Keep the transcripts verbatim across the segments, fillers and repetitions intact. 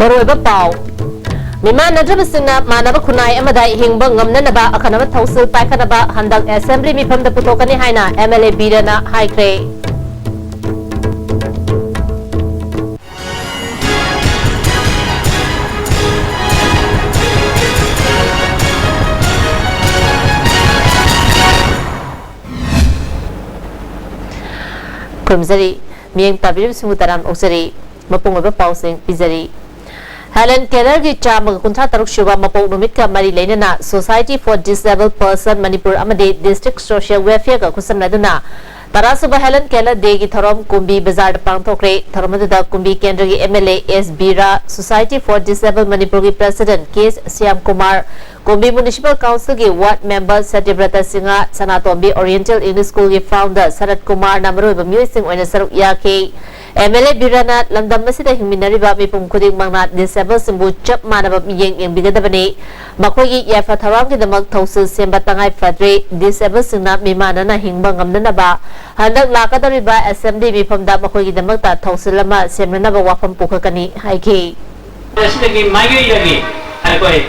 ꯃꯔꯨꯑꯣꯏꯕ ꯄꯥꯎ꯫ ꯃꯤꯃꯥꯟꯅꯗ꯭ꯔꯕꯁꯤꯡꯅ ꯃꯥꯟꯅꯕ ꯈꯨꯟꯅꯥꯏ ꯑꯃꯗ ꯍꯤꯡꯕ ꯉꯝꯅꯅꯕ ꯑꯈꯟꯅꯕ ꯊꯧꯁꯤꯜ ꯄꯥꯏꯈꯠꯅꯕ ꯍꯟꯗꯛ ꯑꯦꯁꯦꯝꯕ꯭ꯂꯤ ꯃꯤꯐꯝꯗ ꯄꯨꯊꯣꯛꯀꯅꯤ ꯍꯥꯏꯅ ꯑꯦꯝ ꯑꯦꯜ ꯑꯦ ꯕꯤꯔꯦꯟꯅ ꯍꯥꯏꯈ꯭ꯔꯦ꯫ ꯈꯨꯔꯨꯝꯖꯔꯤ꯫ ꯃꯤꯠꯌꯦꯡ ꯇꯥꯕꯤꯔꯤꯕꯁꯤꯡꯕꯨ ꯇꯔꯥꯝꯅ ꯑꯣꯛꯆꯔꯤ꯫ ꯃꯄꯨꯡ ꯑꯣꯏꯕ ꯄꯥꯎꯁꯤꯡ ꯄꯤꯖꯔꯤ꯫ ꯍꯦꯂꯦꯟ ꯀꯦꯂꯔꯒꯤ ꯆꯥꯝꯃꯒ ꯀꯨꯟꯊ꯭ꯔꯥ ꯇꯔꯨꯛ ꯁꯨꯕ ꯃꯄꯣꯛ ꯅꯨꯃꯤꯠꯀ ꯃꯔꯤ ꯂꯩꯅꯅ Society for Disabled Person Manipur ꯑꯃꯗꯤ District Social Welfareꯒ ꯈꯨꯠꯁꯝꯅꯗꯨꯅ ꯇꯔꯥꯁꯨꯕ ꯍꯦꯂꯦꯟ ꯀꯦꯂꯔ ꯗꯦꯒꯤ ꯊꯧꯔꯝ ꯀꯨꯝꯕꯤ ꯕꯖꯥꯔꯗ ꯄꯥꯡꯊꯣꯛꯈ꯭ꯔꯦ꯫ ꯊꯧꯔꯝ ꯑꯗꯨꯗ ꯀꯨꯝꯕꯤ ꯀꯦꯟꯗ꯭ꯔꯒꯤ ꯑꯦꯝ ꯑꯦꯜ ꯑꯦ ꯑꯦꯁ ꯕꯤꯔꯥ, Society for Disabled ꯃꯅꯤꯄꯨꯔꯒꯤ president K Shyamkumar, Kumbi municipal ꯀꯥꯎꯟꯁꯤꯜꯒꯤ ꯋꯥꯔꯗ ꯃꯦꯝꯕꯔ ꯁꯇ꯭ꯌꯕ꯭ꯔꯇ ꯁꯤꯡꯍ, ꯁꯅꯥꯇꯣꯝꯕꯤ ꯑꯣꯔꯤꯌꯦꯟꯇꯦꯜ ꯏꯪꯂꯤꯁ ꯁ꯭ꯀꯨꯜꯒꯤ ꯐꯥꯎꯟꯗꯔ ꯁꯔꯠ ꯀꯨꯃꯥꯔꯅ ꯃꯔꯨꯑꯣꯏꯕ ꯃꯤꯑꯣꯏꯁꯤꯡ ꯑꯣꯏꯅ ꯁꯔꯨꯛ ꯌꯥꯈꯤ꯫ ꯑꯦꯝ ꯑꯦꯜ ꯑꯦ ꯕꯤꯔꯥꯅ ꯂꯝꯗꯝ ꯑꯁꯤꯗ ꯍꯤꯡꯃꯤꯟꯅꯔꯤꯕ ꯃꯤꯄꯨꯝ ꯈꯨꯗꯤꯡꯃꯛꯅ ꯗꯤꯁꯑꯦꯕꯜꯁꯤꯡꯕꯨ ꯆꯞ ꯃꯥꯟꯅꯕ ꯃꯤꯠꯌꯦꯡ ꯌꯦꯡꯕꯤꯒꯗꯕꯅꯤ꯫ ꯃꯈꯣꯏꯒꯤ ꯌꯥꯏꯐ ꯊꯧꯔꯥꯡꯒꯤꯗꯃꯛ ꯊꯧꯁꯤꯜ ꯁꯦꯝꯕ ꯇꯉꯥꯏ ꯐꯗ꯭ꯔꯦ꯫ ꯗꯤꯁꯑꯦꯕꯜꯁꯤꯡꯅ ꯃꯤꯃꯥꯟꯅꯅ ꯍꯤꯡꯕ ꯉꯝꯅꯅꯕ ꯍꯟꯗꯛ ꯂꯥꯛꯀꯗꯧꯔꯤꯕ ꯑꯦꯁꯦꯝꯕ꯭ꯂꯤ ꯃꯤꯐꯝꯗ ꯃꯈꯣꯏꯒꯤꯗꯃꯛꯇ ꯊꯧꯁꯤꯜ ꯑꯃ ꯁꯦꯝꯅꯅꯕ ꯋꯥꯐꯝ ꯄꯨꯈꯠꯀꯅꯤ ꯍꯥꯏꯈꯤ꯫ ꯑꯁꯤꯗꯒꯤ ꯃꯥꯏꯀꯩꯗꯒꯤ ꯑꯩꯈꯣꯏ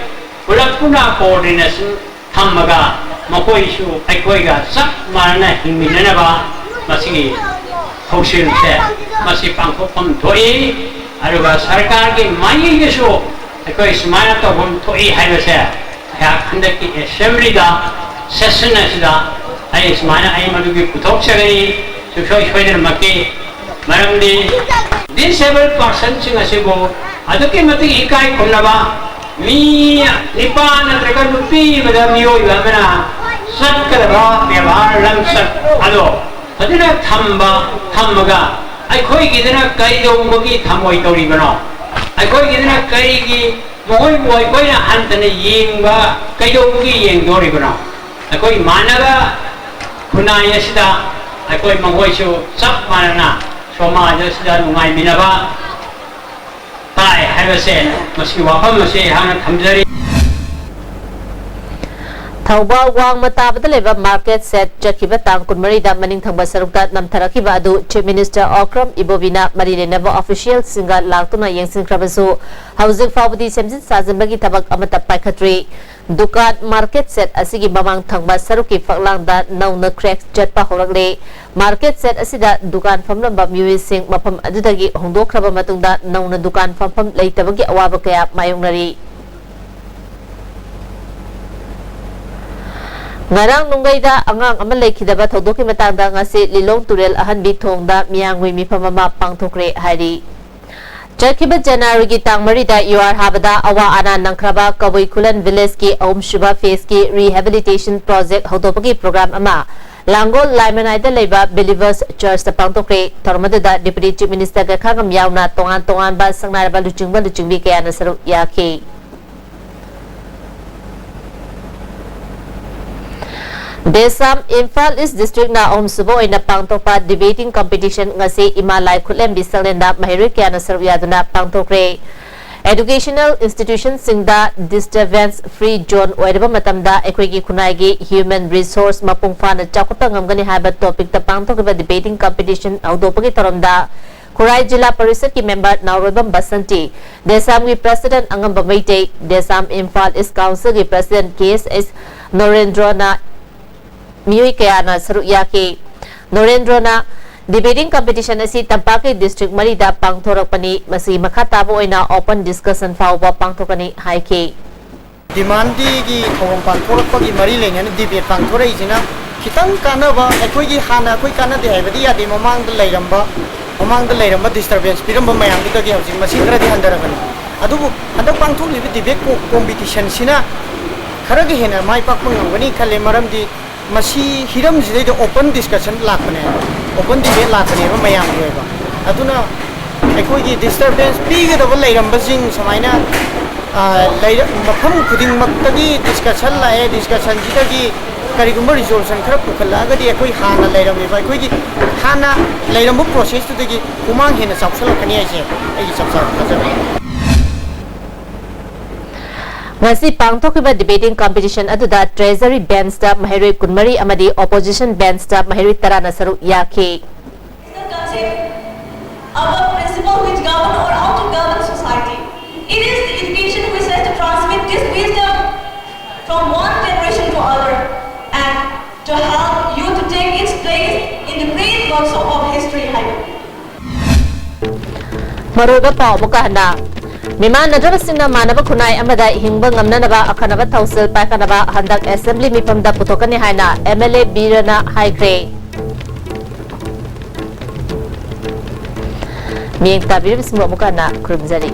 ꯄꯨꯂꯞ ꯄꯨꯟꯅ ꯀꯣꯑꯣꯔꯗꯤꯅꯦꯁꯟ ꯊꯝꯃꯒ ꯃꯈꯣꯏꯁꯨ ꯑꯩꯈꯣꯏꯒ ꯆꯞ ꯃꯥꯟꯅꯅ ꯍꯤꯡꯃꯤꯟꯅꯅꯕ ꯃꯁꯤꯒꯤ ꯊꯧꯁꯤꯜꯁꯦ ꯃꯁꯤ ꯄꯥꯡꯊꯣꯛꯐꯝ ꯊꯣꯛꯏ꯫ ꯑꯗꯨꯒ ꯁꯔꯀꯥꯔꯒꯤ ꯃꯥꯏꯀꯩꯗꯁꯨ ꯑꯩꯈꯣꯏ ꯁꯨꯃꯥꯏꯅ ꯇꯧꯐꯝ ꯊꯣꯛꯏ ꯍꯥꯏꯕꯁꯦ ꯑꯩꯍꯥꯛ ꯍꯟꯗꯛꯀꯤ ꯑꯦꯁꯦꯝꯕ꯭ꯂꯤꯗ ꯁꯦꯁꯟ ꯑꯁꯤꯗ ꯑꯩ ꯁꯨꯃꯥꯏꯅ ꯑꯩ ꯃꯗꯨꯒꯤ ꯄꯨꯊꯣꯛꯆꯒꯅꯤ ꯁꯨꯡꯁꯣꯏ ꯁꯣꯏꯗꯅꯃꯛꯀꯤ꯫ ꯃꯔꯝꯗꯤ ꯗꯤꯁꯑꯦꯕꯜ ꯄꯥꯔꯁꯟꯁꯤꯡ ꯑꯁꯤꯕꯨ ꯑꯗꯨꯛꯀꯤ ꯃꯇꯤꯛ ꯏꯀꯥꯏ ꯈꯨꯝꯅꯕ ꯃꯤ ꯅꯤꯄꯥ ꯅꯠꯇ꯭ꯔꯒ ꯅꯨꯄꯤ ꯑꯃꯗ ꯃꯤꯑꯣꯏꯕ ꯑꯃꯅ ꯆꯠꯀꯗꯕ ꯕꯦꯕꯥꯔ ꯂꯝꯆꯠ ꯑꯗꯣ ꯐꯖꯅ ꯊꯝꯕ ꯊꯝꯃꯒ ꯑꯩꯈꯣꯏꯒꯤꯗꯅ ꯀꯩꯗꯧꯕꯒꯤ ꯊꯃꯣꯏ ꯇꯧꯔꯤꯕꯅꯣ? ꯑꯩꯈꯣꯏꯒꯤꯗꯅ ꯀꯔꯤꯒꯤ ꯃꯈꯣꯏꯕꯨ ꯑꯩꯈꯣꯏꯅ ꯍꯟꯊꯅ ꯌꯦꯡꯕ ꯀꯩꯗꯧꯕꯒꯤ ꯌꯦꯡꯗꯣꯔꯤꯕꯅꯣ? ꯑꯩꯈꯣꯏ ꯃꯥꯟꯅꯕ ꯈꯨꯟꯅꯥꯏ ꯑꯁꯤꯗ ꯑꯩꯈꯣꯏ ꯃꯈꯣꯏꯁꯨ ꯆꯞ ꯃꯥꯟꯅꯅ ꯁꯃꯥꯖ ꯑꯁꯤꯗ ꯅꯨꯡꯉꯥꯏꯃꯤꯟꯅꯕ ꯇꯥꯏ ꯍꯥꯏꯕꯁꯦ ꯃꯁꯤꯒꯤ ꯋꯥꯐꯝ ꯑꯁꯤ ꯑꯩꯍꯥꯛꯅ ꯊꯝꯖꯔꯤ꯫ ꯊꯧꯕꯥꯜ ꯋꯥꯡꯃ ꯇꯥꯕꯗ ꯂꯩꯕ market shed ꯆꯠꯈꯤꯕ ꯇꯥꯡ ꯀꯨꯟꯃꯔꯤꯗ ꯃꯅꯤꯡ ꯊꯪꯕ ꯁꯔꯨꯛꯇ ꯅꯝꯊꯔꯛꯈꯤꯕ ꯑꯗꯨ Chief Minister Okram Ibobiꯅ ꯃꯔꯤ ꯂꯩꯅꯕ officialꯁꯤꯡꯒ ꯂꯥꯛꯇꯨꯅ ꯌꯦꯡꯁꯤꯟꯈ꯭ꯔꯕꯁꯨ, ꯍꯧꯖꯤꯛ ꯐꯥꯎꯕꯗꯤ ꯁꯦꯝꯖꯤꯟ ꯁꯥꯖꯤꯟꯕꯒꯤ ꯊꯕꯛ ꯑꯃꯠꯇ ꯄꯥꯏꯈꯠꯇ꯭ꯔꯤ꯫ ꯗꯨꯀꯥꯟ market shed ꯑꯁꯤꯒꯤ ꯃꯃꯥꯡ ꯊꯪꯕ ꯁꯔꯨꯛꯀꯤ ꯐꯛꯂꯥꯡꯗ ꯅꯧꯅ crack ꯆꯠꯄ ꯍꯧꯔꯛꯂꯦ꯫ Market shed ꯑꯁꯤꯗ ꯗꯨꯀꯥꯟ ꯐꯝꯂꯝꯕ ꯃꯤꯑꯣꯏꯁꯤꯡ ꯃꯐꯝ ꯑꯗꯨꯗꯒꯤ ꯍꯣꯡꯗꯣꯛꯈ꯭ꯔꯕ ꯃꯇꯨꯡꯗ ꯅꯧꯅ ꯗꯨꯀꯥꯟ ꯐꯝꯐꯝ ꯂꯩꯇꯕꯒꯤ ꯑꯋꯥꯕ ꯀꯌꯥ ꯃꯥꯌꯣꯛꯅꯔꯤ꯫ ꯉꯔꯥꯡ ꯅꯨꯡꯒꯩꯗ ꯑꯉꯥꯡ ꯑꯃ ꯂꯩꯈꯤꯗꯕ ꯊꯧꯗꯣꯛꯀꯤ ꯃꯇꯥꯡꯗ ꯉꯁꯤ ꯂꯤꯂꯣꯡ ꯇꯨꯔꯦꯜ ꯑꯍꯟꯕꯤ ꯊꯣꯡꯗ ꯃꯤꯌꯥꯝꯒꯤ ꯃꯤꯐꯝ ꯑꯃ ꯄꯥꯡꯊꯣꯛꯈ꯭ꯔꯦ ꯍꯥꯏꯔꯤ꯫ ꯆꯠꯈꯤꯕ ꯖꯅꯋꯥꯔꯤꯒꯤ ꯇꯥꯡ ꯃꯔꯤꯗ ꯌꯨꯍꯥꯔ ꯍꯥꯕꯗ ꯑꯋꯥ ꯑꯅꯥ ꯅꯪꯈ꯭ꯔꯕ ꯀꯕꯨꯏ ꯈꯨꯂꯟ villageꯀꯤ ꯑꯍꯨꯝꯁꯨꯕ phaseꯀꯤ rehabilitation project ꯍꯧꯗꯣꯛꯄꯒꯤ program ꯑꯃ ꯂꯥꯡꯒꯣꯜ ꯂꯥꯏꯃꯅꯥꯏꯗ ꯂꯩꯕ Believers Churchꯇ ꯄꯥꯡꯊꯣꯛꯈ꯭ꯔꯦ꯫ ꯊꯧꯔꯝ ꯑꯗꯨꯗ Deputy Chief Minister ꯒꯈꯥꯉꯝ ꯌꯥꯎꯅ ꯇꯣꯉꯥꯟ ꯇꯣꯉꯥꯟꯕ ꯁꯛꯅꯥꯏꯔꯕ ꯂꯨꯆꯤꯡꯕ ꯂꯨꯆꯤꯡꯕꯤ ꯀꯌꯥꯅ ꯁꯔꯨꯛ ꯌꯥꯈꯤ꯫ ꯗꯦꯁꯥꯝ ꯏꯝꯐꯥꯜ ꯏꯁ ꯗꯤꯁꯇ꯭ꯔꯤꯛꯅ ꯑꯍꯨꯝꯁꯨꯕ ꯑꯣꯏꯅ ꯄꯥꯡꯊꯣꯛꯄ debating competition ꯉꯁꯤ ꯏꯃꯥ ꯂꯥꯏ ꯈꯨꯠꯂꯦꯝꯕꯤ ꯁꯪꯂꯦꯟꯗ ꯃꯍꯩꯔꯣꯏ ꯀꯌꯥꯅ ꯁꯔꯨꯛ ꯌꯥꯗꯨꯅ ꯄꯥꯡꯊꯣꯛꯈ꯭ꯔꯦ꯫ Educational institutionꯁꯤꯡꯗ disturbance free zone ꯑꯣꯏꯔꯕ ꯃꯇꯝꯗ ꯑꯩꯈꯣꯏꯒꯤ ꯈꯨꯟꯅꯥꯏꯒꯤ human resource ꯃꯄꯨꯡ ꯐꯥꯅ ꯆꯥꯎꯈꯠꯄ ꯉꯝꯒꯅꯤ ꯍꯥꯏꯕ topicꯇ ꯄꯥꯡꯊꯣꯛꯈꯤꯕ debating competition ꯍꯧꯗꯣꯛꯄꯒꯤ ꯊꯧꯔꯝꯗ ꯈꯨꯔꯥꯏ ꯖꯤꯂꯥ ꯄꯔꯤꯁꯠꯀꯤ member ꯅꯥꯎꯔꯣꯏꯕꯝ ꯕꯁꯟꯇꯤ, ꯗꯦꯁꯥꯝꯒꯤ president ꯑꯉꯝꯕ ꯃꯩꯇꯩ, ꯗꯦꯁꯥꯝ ꯏꯝꯐꯥꯜ ꯏꯁ councilꯒꯤ president ꯀꯦ ꯑꯦꯁ ꯑꯦꯁ ꯅꯣꯔꯦꯟꯗ꯭ꯔꯣꯅ ꯃꯤꯑꯣꯏ ꯀꯌꯥꯅ ꯁꯔꯨꯛ ꯌꯥꯈꯤ꯫ ꯅꯣꯔꯦꯟꯗ꯭ꯔꯣꯅ debating competition ꯑꯁꯤ ꯇꯝꯄꯥꯛꯀꯤ district ꯃꯔꯤꯗ ꯄꯥꯡꯊꯣꯔꯛꯄꯅꯤ꯫ ꯃꯁꯤꯒꯤ ꯃꯈꯥ ꯇꯥꯕ ꯑꯣꯏꯅ open discussion ꯐꯥꯎꯕ ꯄꯥꯡꯊꯣꯛꯀꯅꯤ ꯍꯥꯏꯈꯤ꯫ Demandꯒꯤ ꯊꯧꯔꯝ ꯄꯥꯡꯊꯣꯔꯛꯄꯒꯤ ꯃꯔꯤ ꯂꯩꯅꯅ debate ꯄꯥꯡꯊꯣꯔꯛꯏꯁꯤꯅ ꯈꯤꯇꯪ ꯀꯥꯟꯅꯕ, ꯑꯩꯈꯣꯏꯒꯤ ꯍꯥꯟꯅ ꯑꯩꯈꯣꯏ ꯀꯥꯟꯅꯗꯦ ꯍꯥꯏꯕꯗꯤ ꯌꯥꯗꯦ, ꯃꯃꯥꯡꯗ ꯂꯩꯔꯝꯕ, ꯃꯃꯥꯡꯗ ꯂꯩꯔꯝꯕ disturbance ꯄꯤꯔꯝꯕ ꯃꯌꯥꯝꯗꯨꯗꯒꯤ ꯍꯧꯖꯤꯛ ꯃꯁꯤꯡ ꯈꯔꯗꯤ ꯍꯟꯊꯔꯕꯅꯤ꯫ ꯑꯗꯨꯕꯨ ꯍꯟꯗꯛ ꯄꯥꯡꯊꯣꯛꯂꯤꯕ debate co-, competitionꯁꯤꯅ ꯈꯔꯒ ꯍꯦꯟꯅ ꯃꯥꯏ ꯄꯥꯛꯄ ꯉꯝꯒꯅꯤ ꯈꯜꯂꯦ, ꯃꯔꯝꯗꯤ ꯃꯁꯤ ꯍꯤꯔꯝꯁꯤꯗꯩꯗ open discussion ꯂꯥꯛꯄꯅꯦ, open debate ꯂꯥꯛꯄꯅꯦꯕ ꯃꯌꯥꯝꯒꯤ ꯑꯣꯏꯕ꯫ ꯑꯗꯨꯅ ꯑꯩꯈꯣꯏꯒꯤ disturbance ꯄꯤꯒꯗꯕ ꯂꯩꯔꯝꯕꯁꯤꯡ ꯁꯨꯃꯥꯏꯅ, ꯑ, ꯂꯩꯔ-, ꯃꯐꯝ ꯈꯨꯗꯤꯡꯃꯛꯇꯒꯤ discussion ꯂꯥꯛꯑꯦ, discussionꯁꯤꯗꯒꯤ ꯀꯔꯤꯒꯨꯝꯕ resolution ꯈꯔ ꯄꯨꯈꯠꯂꯛꯑꯒꯗꯤ ꯑꯩꯈꯣꯏ ꯍꯥꯟꯅ ꯂꯩꯔꯝꯃꯤꯕ, ꯑꯩꯈꯣꯏꯒꯤ ꯍꯥꯟꯅ ꯂꯩꯔꯝꯕ processꯇꯨꯗꯒꯤ ꯈꯨꯃꯥꯡ ꯍꯦꯟꯅ ꯆꯥꯎꯁꯜꯂꯛꯀꯅꯤ ꯍꯥꯏꯁꯦ ꯑꯩꯒꯤ ꯆꯞ ꯆꯥꯕ ꯊꯥꯖꯕ꯫ ꯉꯁꯤ ꯄꯥꯡꯊꯣꯛꯈꯤꯕ debating competition ꯑꯗꯨꯗ treasury benchꯇ ꯃꯍꯩꯔꯣꯏ ꯀꯨꯟꯃꯔꯤ ꯑꯃꯗꯤ opposition benchꯇ ꯃꯍꯩꯔꯣꯏ ꯇꯔꯥꯅ ꯁꯔꯨꯛ ꯌꯥꯈꯤ꯫ Concept our principle which govern or how to govern society. It is the education which has to transmit this wisdom from one generation to other and to help you to take its place in the great works of history. ꯃꯔꯨꯑꯣꯏꯕ ꯄꯥꯎ ꯑꯃꯨꯛꯀ ꯍꯟꯅ꯫ ꯃꯤꯃꯥꯟꯅꯗ꯭ꯔꯕꯁꯤꯡꯅ ꯃꯥꯟꯅꯕ ꯈꯨꯟꯅꯥꯏ ꯑꯃꯗ ꯍꯤꯡꯕ ꯉꯝꯅꯅꯕ ꯑꯈꯟꯅꯕ ꯊꯧꯁꯤꯜ ꯄꯥꯏꯈꯠꯅꯕ ꯍꯟꯗꯛ assembly ꯃꯤꯐꯝꯗ ꯄꯨꯊꯣꯛꯀꯅꯤ ꯍꯥꯏꯅ MLA ꯕꯤꯔꯅ ꯍꯥꯏꯈ꯭ꯔꯦ꯫ ꯃꯤꯠꯌꯦꯡ ꯇꯥꯕꯤꯔꯤꯕꯁꯤꯡꯕꯨ ꯑꯃꯨꯛꯀ ꯍꯟꯅ ꯈꯨꯔꯨꯝꯖꯔꯤ꯫